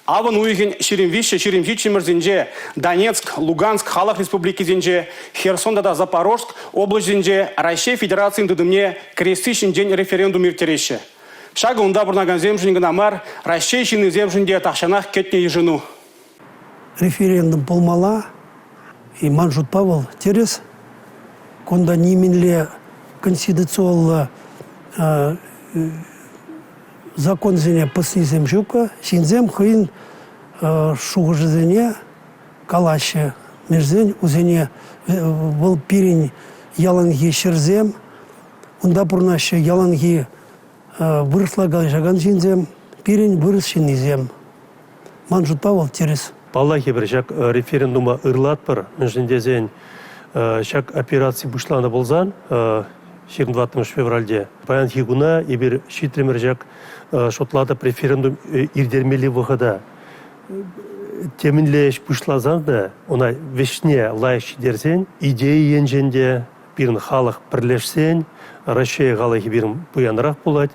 Авӑн уйӑхӗн 23-27-мӗшӗсенче Донецк, Луганск халӑх республикисенче, Херсон тата Запорожск облаҫӗсенче Раҫҫей Федерацийӗн тытӑмне кӗресси ҫинчен референдум ирттереҫҫӗ. Ҫакӑ унта пурӑнакансемшӗн кӑна мар, Раҫҫей ҫыннисемшӗн те тахҫанах кӗтнӗ йышӑну. Референдум пулмалла. И ман шутпа вӑл тӗрӗс. Кунта нимӗнле конституционлӑ законсене пӑснисем ҫуккӑ. Ҫынсем хӑйӗн шухӑшӗсене калаҫҫӗ. Мӗншӗн вӗсене вӑл пирӗн яланхи ҫӗрсем, унта пурӑнаҫҫӗ яланхи вырӑсла калаҫакан ҫынсем, пирӗн вырӑс ҫыннисем. Ман шутпа вӑл тӗрӗс. Паллах, эпир ҫак референдума ырлатпӑр, мӗншӗн тесен ҫак операци пуҫланӑ пулсан 24 февральте паянхи куна эпир ҫитрӗмӗр ҫак шутлатӑп референдум ирттермелли вӑхӑта. Темӗнле ӗҫ пуҫласан та ӑна вӗҫне лайӑх ҫитерсен идея енчен те пирӗн халӑх пӗрлешсен Раҫҫей халӑхӗ пирӗн пуянрах пулать.